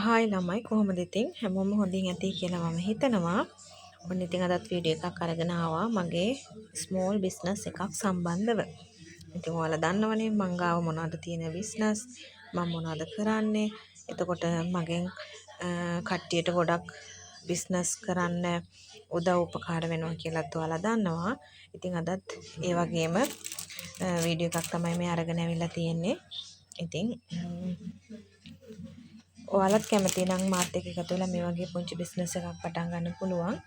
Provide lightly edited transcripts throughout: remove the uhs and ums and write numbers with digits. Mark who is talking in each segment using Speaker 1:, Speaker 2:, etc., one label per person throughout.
Speaker 1: Hi ළමයි, කොහොමද ඉතින්? හැමෝම හොඳින් ඇති කියලා මම හිතනවා. ඔන්න ඉතින් අදත් වීඩියෝ එකක් අරගෙන ආවා මගේ ස්මෝල් බිස්නස් එකක් සම්බන්ධව. ඉතින් ඔයාලා දන්නවනේ මං ගාව මොනවද තියෙන බිස්නස්, මං මොනවද කරන්නේ. එතකොට මගෙන් කට්ටියට ගොඩක් බිස්නස් කරන්න උදව් උපකාර වෙනවා කියලාත් ඔයාලා දන්නවා. ඉතින් අදත් ඒ වගේම වීඩියෝ එකක් තමයි මේ අරගෙන ඇවිල්ලා තියෙන්නේ. ඉතින් ඔයාලත් කැමති නම් මාත් එක්ක එකතු වෙලා මේ වගේ පුංචි බිස්නස් එකක් පටන් ගන්න පුළුවන්.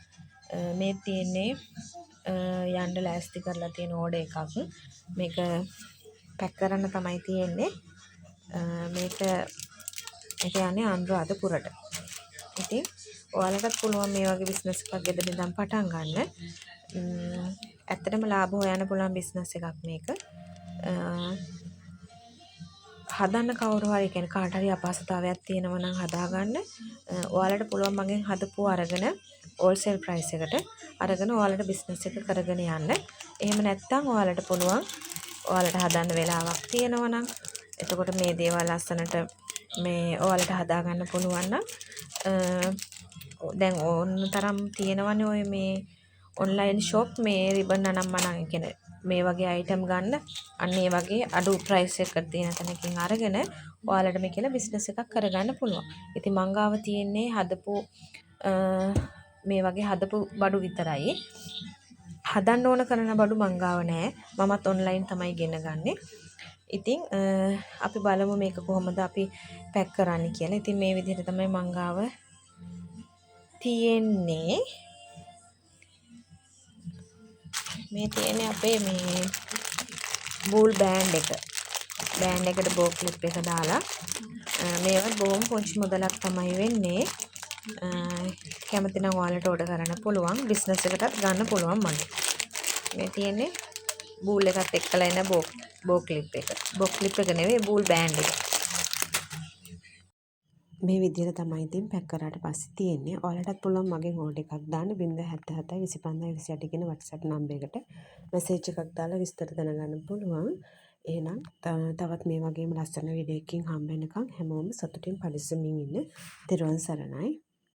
Speaker 1: මේ තියෙන්නේ යන්න ලෑස්ති කරලා තියෙන ඕඩර් එකක්. මේක පැක් කරන්න තමයි තියෙන්නේ. මේක ඒක යන්නේ අනුරාධපුරට. ඉතින් ඔයාලටත් පුළුවන් මේ වගේ බිස්නස් එකක් ගෙදර ඉඳන් පටන් ගන්න. ඇත්තටම ලාභ හොයන්න පුළුවන් බිස්නස් එකක් මේක. හදන්න කවුරු හරි, කියන්නේ කාට හරි අපහසුතාවයක් තියෙනවා නම් හදාගන්න, ඔයාලට පුළුවන් මගෙන් හදපුව අරගෙන හෝල්සේල් ප්‍රයිස් එකට අරගෙන ඔයාලට බිස්නස් එක කරගෙන යන්න. එහෙම නැත්නම් ඔයාලට පුළුවන් ඔයාලට හදන්න වෙලාවක් තියෙනවා නම්, එතකොට මේ දේවල් ලස්සනට මේ ඔයාලට හදාගන්න පුළුවන් නම්, දැන් ඕන තරම් තියෙනවනේ ඔය මේ ඔන්ලයින් ෂොප්, මේ රිබන් අනම් මනම් කියන්නේ මේ වගේ අයිටම් ගන්න. අන්න ඒ වගේ අඩු ප්‍රයිස් එකකට තියෙන තැනකින් අරගෙන ඔයාලට මේ කියලා බිස්නස් එකක් කරගන්න පුළුවන්. ඉතින් මං ගාව තියෙන්නේ හදපු මේ වගේ හදපු බඩු විතරයි. හදන්න ඕන කරන බඩු මං ගාව නෑ. මමත් ඔන්ලයින් තමයි ගෙන ගන්නෙ. ඉතින් අපි බලමු මේක කොහොමද අපි පැක් කරන්නේ කියලා. ඉතින් මේ විදිහට තමයි මං ගාව තියෙන්නේ. මේ තියෙන්නේ අපේ මේ බූල් බෑන්ඩ් එක. බෑන්ඩ් එකට බෝ ක්ලිප් එක දාලා මේවත් බොහොම පුංචි මුදලක් තමයි වෙන්නේ. කැමති නම් ඔයාලට ඕඩර් කරන්න පුළුවන්. බිස්නස් එකටත් ගන්න පුළුවන් මගේ. මේ තියෙන්නේ බූල් එකත් එක්කලා එන බෝ ක්ලිප් එක. බෝ ක්ලිප් එක නෙවෙයි, බූල් බෑන්ඩ් එක.
Speaker 2: මේ විදිහට තමයි ඉතින් පැක් කරාට පස්සේ තියෙන්නේ. ඔයාලටත් පුළුවන් මගෙන් ඕඩර් එකක් දාන්න 077 25 28 කියන WhatsApp number එකට මැසේජ් එකක් දාලා විස්තර දැනගන්න පුළුවන්. එහෙනම් තවත් මේ වගේම ලස්සන වීඩියෝ එකකින් හම්බ වෙනකන් හැමෝම සතුටින් පරිස්සමින් ඉන්න. තෙරුවන් සරණයි.